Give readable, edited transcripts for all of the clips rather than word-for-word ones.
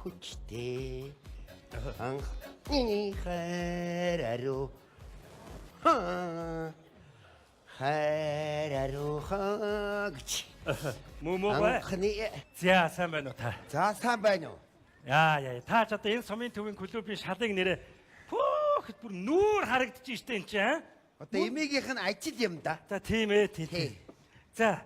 Хүчтэй. Анхны хайр ариу. Ха. Хайр ариу хаагч. Мөн мөө бай. Анхны За, сайн байна уу та? За, сайн байна уу? Яа яа, та ч одоо энэ сумын төвийн клубын шалыг нэрээ хөөхд бүр нүүр харагдчих штэ энэ чинь. Аа? Одоо эмээгийнх нь ажил юм да. За, тийм ээ, тийм. Тий. За.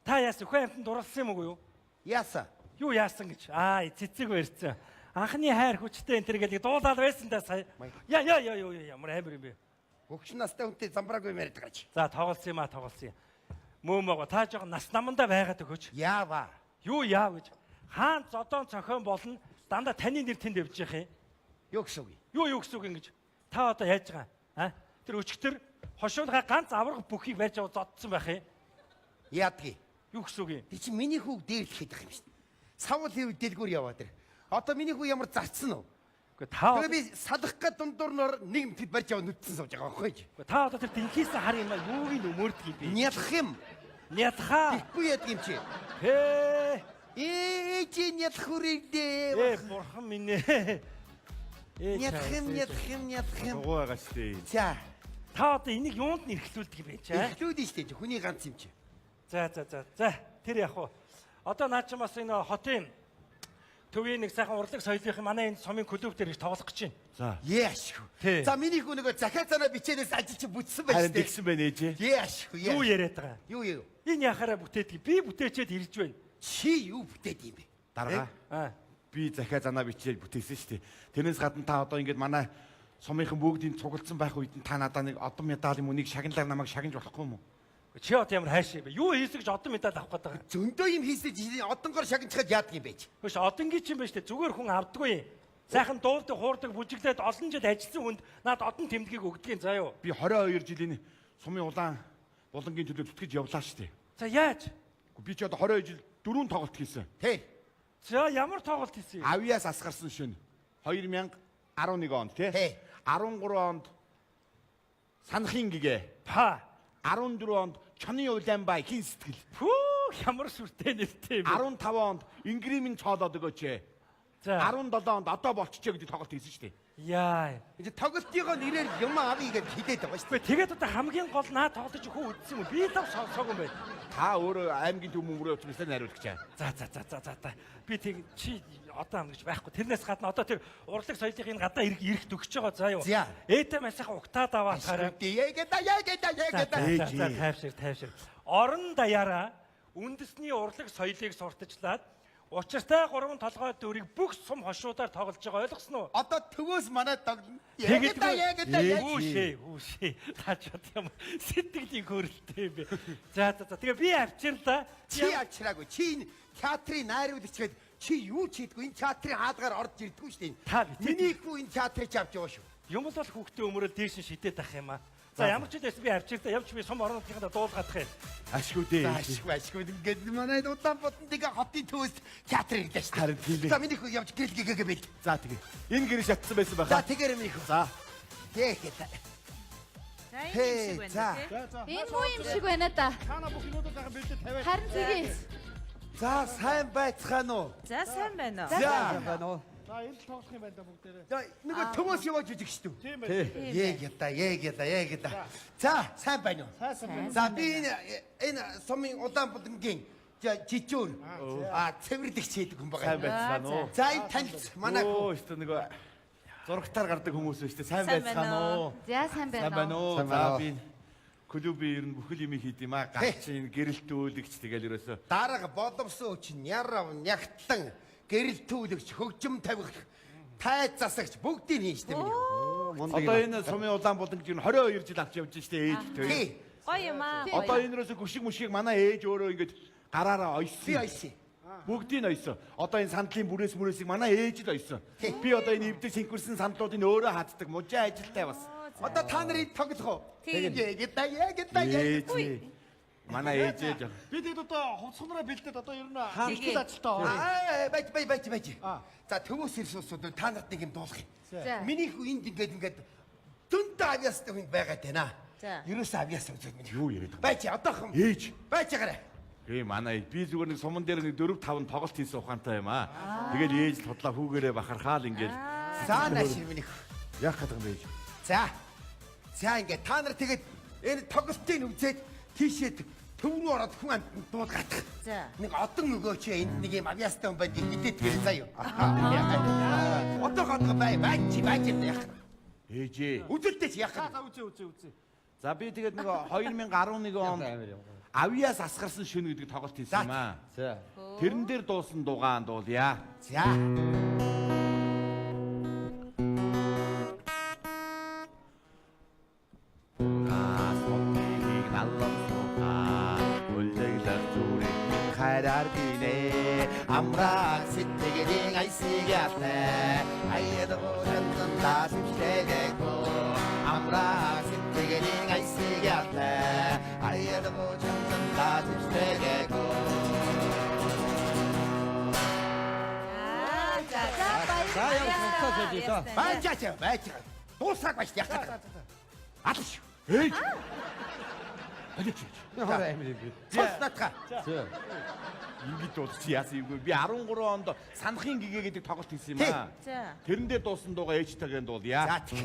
Та яасан, хүн амьтанд дурлсан юм уу юу? Яасан? Юу яасан гэж? Аа, цэцэг барьсан. Анхны хайр хүчтэй энэ төр гэдэг дуулаад байсан да сая. Яа яа яа юу ямар амар юм бэ? Хөгш настай хүнтэй замбраагүй юм яриад байгаа чи. За, тоглосон юм а, тоглосон юм. Мөө мөгөө, та жоохон нас намандаа байгаад өгөөч. Яава. Юу яав гэж. Хаан зодоон цохион болно. Дандаа таны нэр тэнд явж явах юм. Юу гэсэн үг юм? Юу юу гэсэн үг ингэж. Та одоо яаж байгаа? А? Тэр өчигдөр хошуулгаа ганц авраг бүхийг барьж аваад зодсон байх юм. Яадгийг. Юу гэсэн үг юм? Ти чи миний хүүг дээрлэх гэдэг юм шүү дээ. Савл хэв дэлгүүр яваад ир. Одоо миний хүү ямар зарцсан уу? Үгүй, та Тэгээ би салах га дундуурноор нэг мэд барьж аваад нүдсэн сууж байгаа байхгүй юу? Үгүй, та одоо тэр дэнхийсэн хар юм а юуг нь өмөрдөг юм бэ? Нялх юм. Нялхаа. Тэгэхгүй яадаг юм чи. Хээ. Ээ чи нялх хүрээлээ. Ээ, бурхан минь ээ. Ээ, Нялх юм, нялх юм, нялх юм. Дугуй байгаа шүү дээ. За, Та одоо энийг юунд нь эрхлүүлдэг юм бэ чи? А? эхлүүд нь шүү дээ. Хүний ганц юм чи. За за за. За, тэр яг уу. Одоо наа чи бас энэ хотын төвийн нэг сайхан урлаг соёлынх манай энэ сумын клуб дээр их тоглох гэж байна. За. Яашгүй. Тий. За, миний хүү нөгөө захиа занаа бичээлээс ажил чи бүтсэн байж Харин тээ. тэгсэн байна ээжээ. Яашгүй. Юу яриад байгаа? Юу юу? Энэ яхаараа бүтээдэг. Би бүтээчээд ирж байна. Чи юу бүтээд юм бэ? Дарга. Аа. Би захиа занаа бичээд бүтээсэн шүү дээ. Тэрнээс гадна та одоо ингээд манай сумынхан бүгдийн цугалцсан байх үед нь та надаа нэг одон медаль юм уу, нэг шагналаар намайг шагнаж болохгүй юм уу? Чи одоо ямар хайшаа бэ? Юу хийсэж одон медаль авах гээд байгаа? Зөндөө юм хийсэж одонгоор шагнчихад яадаг юм бэ? Чи? Хөш, одонгийн чинь байна шүү дээ. Зүгээр хүн авдаггүй юм. Сайхан дуулдаг, хуурдаг, бүжиглээд олон жил ажилласан хүнд над одон тэмдгийг өгдгийн заа юу. Би 22 жилийн сумын улаан булангийн төлөө зүтгэж явлаа шүү дээ. За, яаж? Би чи одоо 22 жил дөрвөн тоглолт хийсэн. Тий. За, ямар тоглолт хийсэн юм? Авиас асгарсан шөнө 2011 онд тий. Тий. 13 онд Санахын гэгээ. Па. 14 онд Чоны Улаанбай хин сэтгэл. Пүү, ямар сүртэй нэртэй юм бэ? 15 онд Ингримийн цоолоод өгөөч. За. 17 онд одоо болчихжээ гэдэг тоглолт хийсэн шүү дээ. Яа. Энэ тоглолтынхоо нэрээр юм авъя гэж хилээд байгаа шүү Үгүй, тэгээд одоо хамгийн гол наа тоглож хүү үдсэн юм. Би л сонсоогүй юм байна. Та өөрөө аймгийн төв мөмрөө явчихсан найруулагч аа. За за за за за за. Би тэг чи одоо ам гэж байхгүй. Тэрнээс гадна одоо тэр урлаг соёлын энэ гадаа ирэх ирэх төгсөж байгаа заа юу. За. Ээдэ маш сайхан угтаад аваатахаараа. дээ. Яагаад яагаад За яагаад за за, тайвшир тайвшир. Орон даяараа үндэсний урлаг соёлыг сурталчлаад учиртай гурван толгой дүрийг бүх сум хошуудаар тоглож байгаа, ойлгосон уу? Одоо төвөөс манай тоглоно. Яагаад яагаад яагаад Хүүшээ, хүүшээ. Та ч одоо юм сэтгэлийн хөрөлтэй юм бэ. За за за. Тэгээ би авчирлаа. Чи авчираагүй. Чи энэ театрын найруулагч гээд чи юу ч хийдгүй. Энэ театрын хаалгаар орж ирдэггүй шүү дээ. Та битээ. Миний хүү энэ театрыг чи авч яваа шүү. Юм л бол хүүхдээ өмөрөл дээш нь шидээд ах юм аа. За, ямар ч үл би авчирлаа. Явж би сум орон нутгийнхаа дуулгаадах юм. Ашгүй дээ. За, ашгүй ашгүй ингээд манай удаан бодон тэгээ хотын төвөөс театр ирлээ шүү дээ. Харин тийм ээ. За, миний хүү явж гэрэл гэгээ бэл. За, тэгээ. Энэ гэрээ шатсан байсан За, байхаа. тэгээрэй миний хүү. За. Тэгэхэд. За, энэ юм шиг За. байна тий. Энэ муу юм шиг байна да. Таана бүх юмудаа сайхан бэлдээ тавиад. Харин тгий. За, сайн байцгаана уу? За, сайн байна уу? За. Байна уу? За, энэ л тоглох юм байна да бүгдээрээ. За, нөгөө төвөөс яваад жижиг шүү дээ. Тийм байна. Яг ята, яг ята, яг ята. За, сайн байна уу? Сайн байна. За, би энэ энэ сумын улаан булангийн жижүүр а цэвэрлэгч хийдэг хүн Сайн байгаа. байцгаана уу? За, энэ танилц манай Оо, өстө нөгөө зурагтаар гардаг хүмүүс шүү дээ. Сайн Сайн байцгаана байна уу? За, сайн Сайн байна байна уу? уу? Сайн За, байна уу? би клубын ер нь бүхэл юм хийд юм аа. Гарчин, гэрэлтүүлэгч тэгэл ерөөсөө. Дарга боловсон хүчин, ярав, нягтлан, гэрэлтүүлэгч, хөгжим тавих, тайз засагч бүгдийг хийн штэ миний. хүү. Одоо энэ сумын улаан булан гэж 22 жил авч явж штэ ээж бит хоёр. Тий, Гоё юм аа. Одоо энэ рөөсөө гүшиг мүшгийг манай ээж өөрөө ингэж гараараа би ойсон. ойсон. Бүгдийг нь ойсон. Одоо энэ сандлын бүрээс мүрээсийг манай ээж л ойсон. Тий. Би одоо энэ эвдэр синквэрсэн сандлуудыг өөрөө хаддаг. Мужаа ажилтай бас. Одоо та нарыг тоглох уу? Тийм. Яг ята, яг ята, яг. Ээж. Манай ээжээ жоо. Би тэгэд одоо хувцсанараа бэлдээд одоо ер нь хангал ажилтаа орно. Аа, байж байж байж байж. За, төвөөс ирсэн усууд та нарт нэг юм дуулах юм. За. Миний хүү энд ингээд ингээд дүндээ авьяастай хүн байгаа даа. За. Ерөөсөө авьяас үзэл миний. Юу яриад байгаа Байж одоохон. Ээж. Байж гараа. Гээ манай би зүгээр нэг суман дээр нэг 4 5 тоглолт хийсэн ухаантай юм аа. Тэгэл ээж л худлаа хүүгээрээ бахархаал ингээл За нааш миний. яах гэдэг юм бэ ээж? За. За ингээд та нар тэгээд энэ тоглолтыг үзээд тийшээ төв рүү ороод хүн амтнд дуулгаах. За. Нэг одон өгөөч энд нэг юм авьяастай хүн байна хилээд гэрээ заа юу. Одоо годго бай бай чи бай чи яах. Ээжээ. Үзэлтэй чи яах. За үзээ үзээ үзээ. За би тэгээд нэг 2011 онд авьяас асгарсан шөнө гэдэг тоглолт хийсэн юм аа. За. Тэрэн дээр дуусан дугаан дуулъя. За. Асмотыг налан сууха үлдэглэх зүрх минь хайраар гинэ Амраг сэтгэлийн айсигатай аяд гоошин тасвштэгэко амраг сэтгэлийн айсигатай аяд гоошин тасвштэгэко. За за баярлалаа. За яг цогцоо сольё доо. Байж чаа байж дуусааг байж яах гэдэг. Алш. Ээж. Алиж. Ямар амир юм бэ? Цус натга. За. Ингэж дуулчих яасан юм бэ? Би 13 онд санахын гэгээ гэдэг тоглолт хийсэн юм аа. За. Тэрэн дээр дуусан дуугаа ээжтэйгээ дуулъя. За тэг.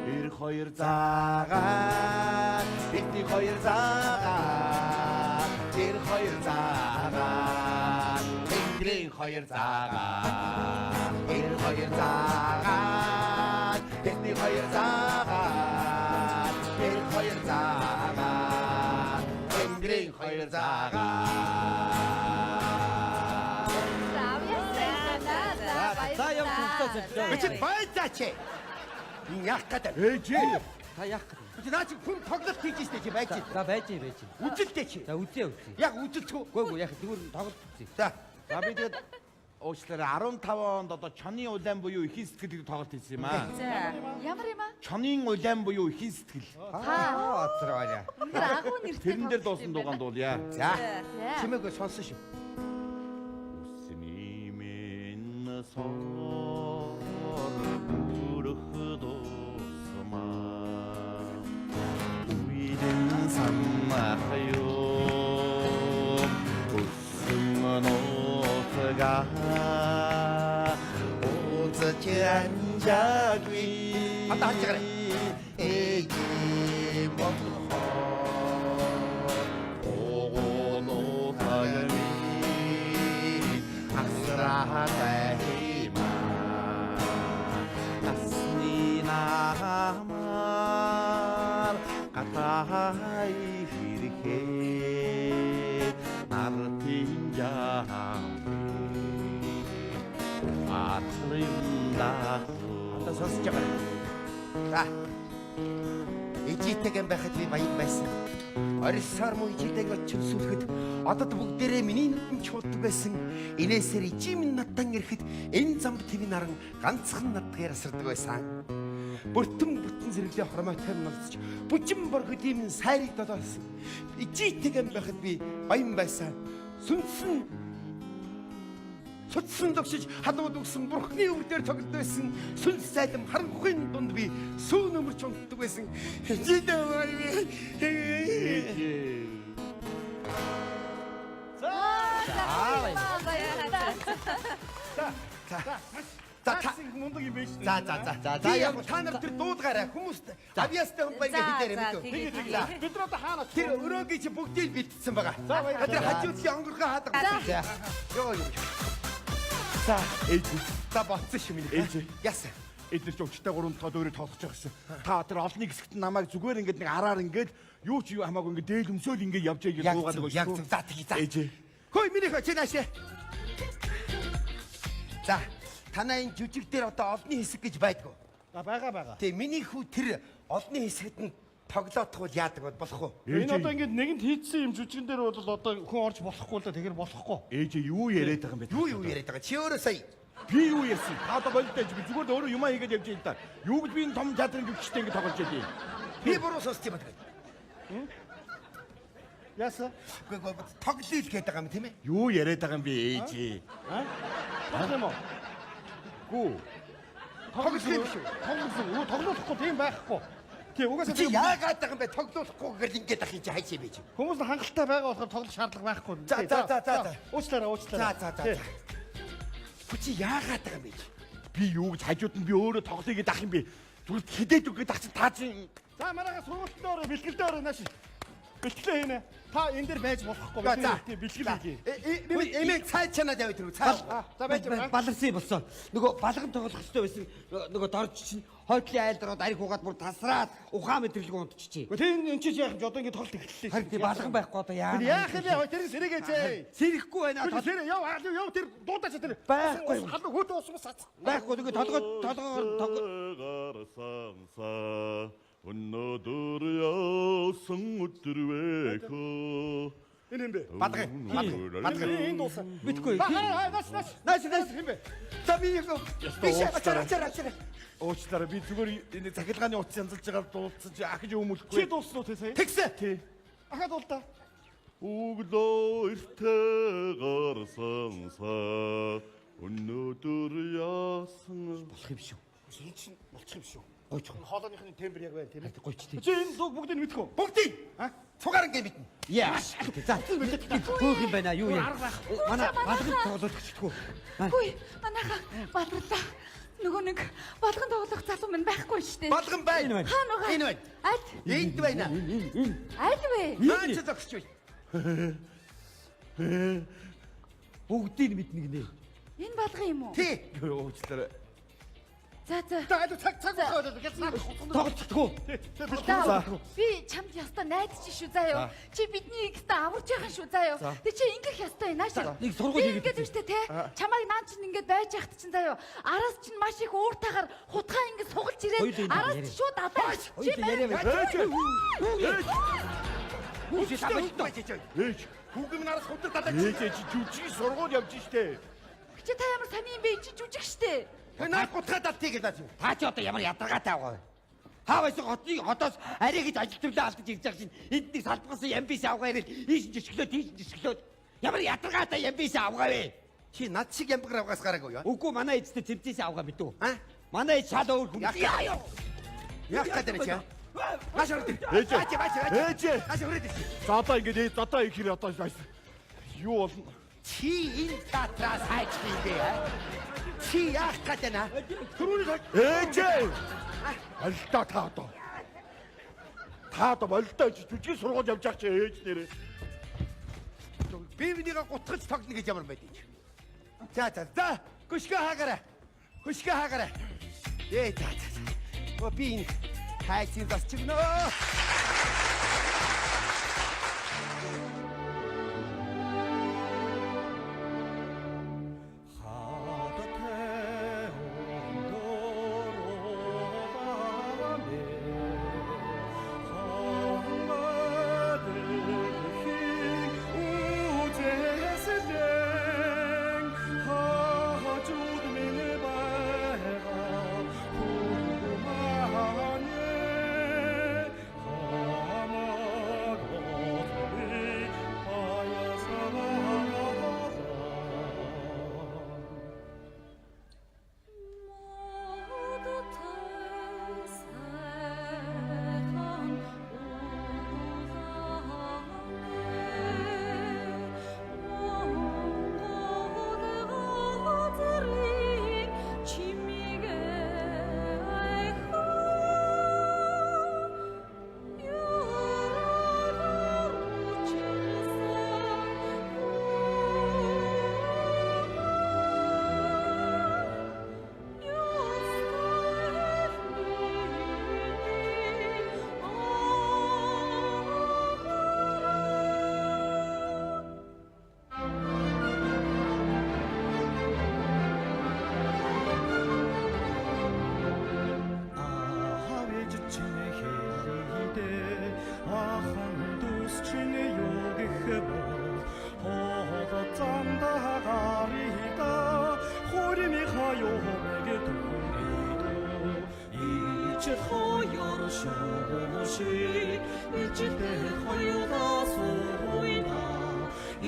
Эр хоёр заагаад бидний хоёр заагаад тэр хоёр заагаад тэнгэрийн хоёр заагаад эр хоёр заагаад бидний хоёр заагаад тэр хоёр заагаад тэнгэрийн хоёр заагаад. За авьяастай юм байна. За баярлалаа. За яг цогцоо сольё. Би чи байж заа чи. Энэ яах гэдэг. Ээжээ. Та яах гэдэг? Би чи наа чи хүн тоглолт хийж штэ чи байж. За байж байж. Үзэлтэй чи. За үзье үзье. Яг үзэлцүү. Үгүй үгүй яг зүгээр тоглолт үзье. За. За би тэгээд уучлаарай 15 онд одоо чонын улаан буюу ихэн сэтгэл гэдэг тоглолт хийсэн юм аа. За. Ямар юм аа? Чонын улаан буюу ихэн сэтгэл. Аа оцроо. Үнэхээр агуу нэртэй. Тэрэн дээр дуусан дуугаан дуулъя. За. Чимээгүй сонсон шүү. Үсний минь сор бүрх дусмаа Үедэн санах юм Өсөн нутгаа Узаж анжаагүй. Одоо харж байгаарай. Ээжээ монхоо. Огонотагми асраатай химаа Тасны намаар гатай хэрхээ нартын жаам атлын Одоо сонсож байгаарай. За. Ижитэйгэн байхад би баян байсан. Орилсоор муу ижитэйг очин сүлэхэд одод бүгдээрээ миний нүдэнд чуулдаг байсан. Инээсээр ижи минь надтан ирэхэд энэ зам тэвэн наран ганцхан надгаар асардаг байсан. Бүртэн бүтэн зэрэглээ хормой тайван олцож бүжин боргодын минь сайрыг долоосон. Ижитэйгэн байхад би баян байсан. Сүнсэн Цуцсан зогсож халууд өгсөн бурхны өвөр дээр тоглолт байсан. Сүнс зайлм харанхуйн дунд би сүүн өмөрч унтдаг байсан. За баярлалаа. За та Их мундаг юм байна шүү дээ. За за за. За, За за, яг та нар тэр дуулгаарай хүмүүст авьяастай хүн байна За, хэлээрэй за, мэдв. тэгээ, тэгээ. За. Бид нар одоо хаана очих Тэр өрөөгийн чи бүгдийг бэлтсэн байгаа. За, баярлалаа. Тэр хажуудлын онгорхой хадаг. За. Йоо юу. За ээж За ботсон шүү миний. Ээж. Яасан. Эдгээр чи өчтэй гурван толгой өөрөө тоглож байгаа гэсэн. Та тэр олонний хэсэгт намайг зүгээр ингээд нэг араар ингээд юу ч юу хамаагүй ингээд дээл өмсөөл ингээд явж байгаа Яг гэж дуугаад зөв, байгаа яг зөв. За тэгье за. Ээжээ. Хөөе миний хөө чи наашаа. За танай энэ жүжиг дээр одоо олонний хэсэг гэж байдгүй. А байгаа байгаа. Тэгээ миний хүү тэр олонний хэсэгт нь тоглоодох бол яадаг бол болох уу? Энэ одоо ингээд нэгэнд хийцсэн юм жүжигэн дээр бол одоо хүн орж болохгүй л да тэгэхээр болохгүй. Ээжээ юу яриад байгаа юм бэ? Юу юу яриад байгаа? Чи өөрөө сая Би юу ярьсан? Та одоо болтой би зүгээр л өөрөө юмаа хийгээд явж байгаа юм да. Юу гэж би энэ том театрын жүжигчтэй ингээд тоглож байдیں۔ би буруу сонсч юм байна. Яасан? Үгүй үгүй тоглоё л гээд байгаа юм тийм ээ? Юу яриад байгаа юм бэ ээжээ? Тоглох юм уу? Гүү. Тоглох юм шүү. Тоглох юм. Юу тоглохгүй тийм байхгүй. Тий, угаасаа Чи яагаад байгаа юм бэ? Тоглоулахгүйгээр ингэж ах юм чи хайшаа байж. Хүмүүс нь хангалттай байгаа болохоор тоглох шаардлага байхгүй. За, Тий, за, за, за, за. Уучлаарай, уучлаарай. За, за, за. Тий. за. Чи яагаад байгаа юм бэ? Би юу гэж хажууд нь би өөрөө тоглоё гэдээ ах юм бэ? Зүгээр хідээд үг гэдэг ах чинь та чинь За, манайха сургуультанд ороо, бэлтгэлдээ ороо нааш. Бэлтгэлээ хийнэ. Та энэ дээр байж болохгүй. За, за. Тий, бэлтгэл хийе. Би эмээ цай чанаад яваад ирв. Цай. За, байж байгаа. Баларсан болсон. Нөгөө балган тоглох хэрэгтэй байсан нөгөө дорж чинь хойдлын айлд ороод ариг хугаад бүр тасраад ухаан мэдрэлгүй унтчихжээ. Гэхдээ энэ энэ чи яах юм ч одоо ингэ тоглолт эхэллээ. Харин тий балган байхгүй одоо яа. Тэр яах юм бэ? Тэр сэрээгээч. Сэрэхгүй байна. Тэр сэрээ яв аа яв тэр дуудаач тэр. Байхгүй. Халуун хөөтөө ус мус цац. Байхгүй нөгөө толгой толгоогоор толгой Гарсанса өнөөдөр яасан өдөр вэ хөө. Энэ юм бэ? Балган. Балган. Балган. Энэ дуусан. мэдгүй. Хаа хаа нааш нааш. Нааш нааш. юм бэ? За би яг биш ачаар ачаар ачаар. уучлаарай би зүгээр энэ захилгааны утас янзалж байгаа дуулсан чи ахиж Чи өмөлөхгүй. дуусан уу те сая? Тэгсэн. Тий. Ахаад дуулдаа. Өглөө эртээ гарсанса өнөөдөр яасан Болох юм шүү. Энэ чинь болчих юм шүү. Гойч. Хоолойных нь тембр яг байна тийм ээ. Гойч тий. Чи энэ дууг бүгдийг мэдэх үү? Бүгдийг. Цугаар ингэ мэднэ. Яа. За. Хөөх юм байна юу юм. Манай балган тоглох гэжтгүү. Хүй, манайха баларлаа. Нөгөө нэг балган тоглох залуу минь байхгүй шүү дээ. Балган байна. Хаана байгаа? Энэ байна. Аль? Энд байна. Аль вэ? Наа чи зогсож байна. Бүгдийг мэднэ гинэ. Энэ балган юм уу? Тий. Уучлаарай. За за. Та аль цаг цаг болох гэсэн. Тоглолцдоггүй. За. Би чамд ястаа найдаж шүү заа юу. Чи бидний ихтэй аварж яхан шүү заа юу. Тэг чи ингэх ястай нааш. Нэг сургууль Би хийгээд ингэж үстэй те. Чамайг наан чинь ингэж байж яхад чинь заа юу. Араас чинь маш их ууртайгаар хутгаа ингэж сугалж Хоёулаа ирээд энэ араас яриа. чинь шууд алаа. Чи Хоёулаа яриа байна. Байж. Ээж. Хүүгийн минь араас хутаг далаач. Ээж чи жүжиг сургууль явж штэ. Чи та ямар сони юм бэ? Чи жүжиг штэ. Наа гутгаа далтыг гэдэг чинь. Та чи одоо ямар ядаргаатай байгаа вэ? Хаа байсан хотын хотоос арай гэж ажил төрлөө алдаж ирж байгаа чинь энд нэг салбагсан ямбис авгаа ирэл ийш жишглөө тийш жишглөө ямар ядаргаатай ямбис авгаа вэ? Чи над шиг ямбгар авгаас гараагүй юу? Үгүй манай эцтэй цэмцээс авгаа мэдүү. А? Манай эц шал өөр хүн. Яах Яа ёо. Яах гэдэг чи? Маш орд ир. Ээж. Баач баач баач. Ээж. Маш өрөөд ир. За одоо ингэж ээж одоо их хэрэг одоо юу болно? Чи энэ театраас хайж юм бэ? а? Чи яах гэдэг нэ? Түрүүний цаг Ээж. Болтой та одоо. Та одоо болтой чи жүжиг сургууль явж байгаа чи ээж нэрээ. Би минийгээ гутгаж тоглоно гэж ямар байдгийг. За за за. Хөшгөө хаагаарай. Хөшгөө хаагаарай. Ээ за за за. Оо би энэ хайцын засчихноо. Хадтай өндөр улааны хонгод дэлхийг үзэсгэлэн хажууд минь байгаа хүмүүманы хамаг отны паясалаа. Аавэж чинь хэлийдэ ахан дүүс чинь юу гэх бол хооло замдаа гарида хурмийнхаа юмэг түүнийдөө ичил хоёр шууши ичилтэй хоёулаа сууйна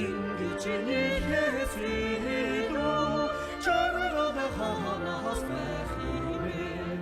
ингэж нийлээс илүү чаргал ханаас байх юм.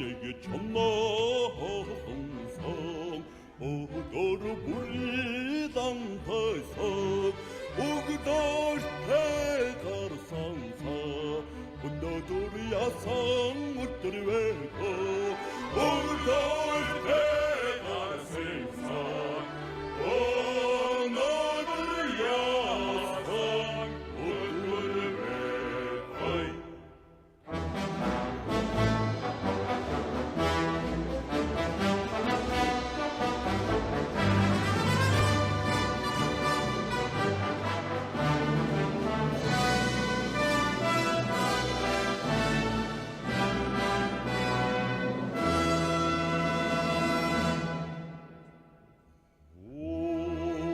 нэг чамаасан өдөр бүрийн тайсан өгдөртэй гарсан өнөөдөр ясан өдөр вэко өгдөртэй гарсан өнөөдөр ясан өдөр вэко.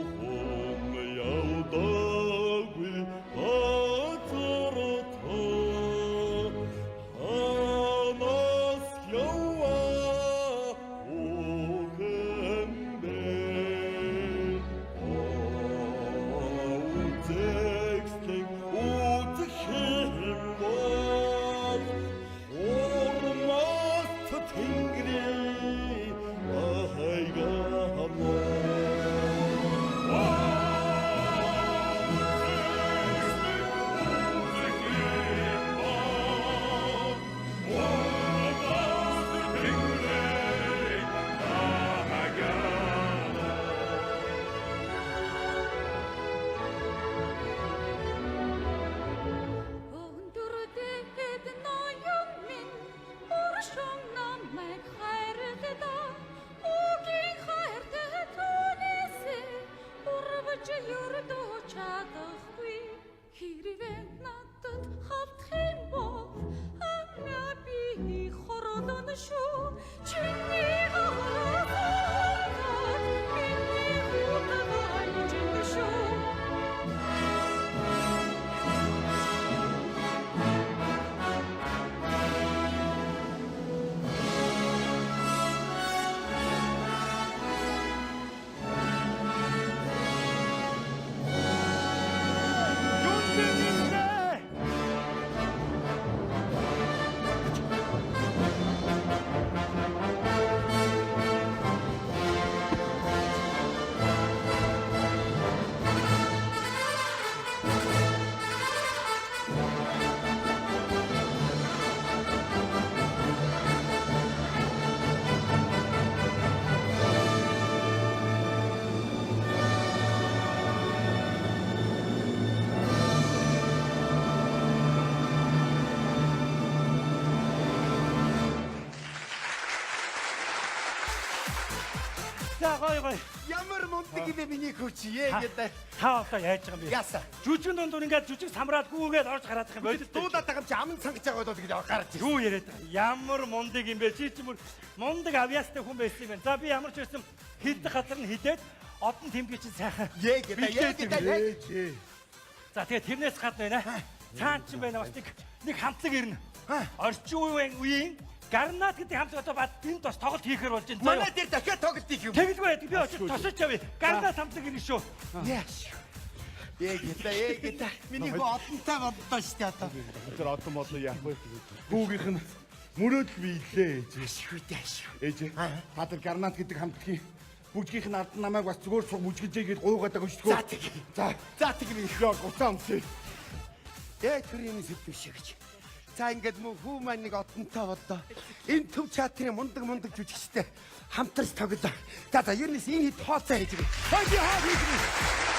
Ухан явдаггүй газарта ханаас яваа үхэн бэ Үзэгслэн үзэх юм бол хурмаас тэнгэрийн хайгамаа. Өндөр дэхэд ноён минь уршин намайг хайрлаа. Үгийн хайртай түүнээсээ урвж ердөө чадахгүй. Хэрвээ надад хавдах юм бол амиа би хорлоно шүү. Чиний гараад миний хутгаа ижин шүү. За гоё гоё. Ямар мундаг юм бэ миний хүү чи гэдэг. Та одоо яаж байгаа юм бэ? Яасан? Жүжигэн дунд ингээд жүжиг самраад гүүгээд орж гараад их юм бодит. Дуудаад байгаа юм чи аман цангаж байгаа болоод гэж гарч ирсэн. Юу яриад байгаа? Ямар мундаг юм бэ? Чи ч юм мундаг авьяастай хүн байсан юм байна. За би ямар ч байсан хилдэх газар нь хилээд одон тэмдгийг чинь сайхан. Ээ гэдэг. За тэгээ тэрнээс гадна байна. Цаан чинь байна бас нэг хамтлаг ирнэ. Орчин үеийн Гарнат гэдэг хамтлаг одоо бад энд бас тоглолт хийхээр болж байна. Манай дээр дахиад тоглолт хийх юм. Тэгэлгүй байдаг. Би очиж тосож явъя. Гарнат хамтлаг ирнэ шүү. Яаш. Ээ гэдэг. Миний хүү одонтой боллоо шүү дээ одоо. Тэр одон бодлоо яах вэ? Хүүгийнх нь мөрөөдөл биелээ ээж. Ашгүй дээ ашгүй. Ээж. Та тэр Гарнат гэдэг хамтлагийн бүжгийнх нь ард намайг бас зүгээр цуг бүжгэлжээ гэж гуйгаад байгаа шүү дээ. За тэг. За. За тэг миний Яа гуцаа өмсөө. Ээ тэр юм сэдв шиг гэж. За ингээд мөн хүү маань нэг одонтой боллоо. Энэ төв театрын мундаг мундаг жүжигчтэй хамтарч тоглоо. За за ернээс энэ хэд хооцоо хийж өгье. Хойд хаа хийж өгье.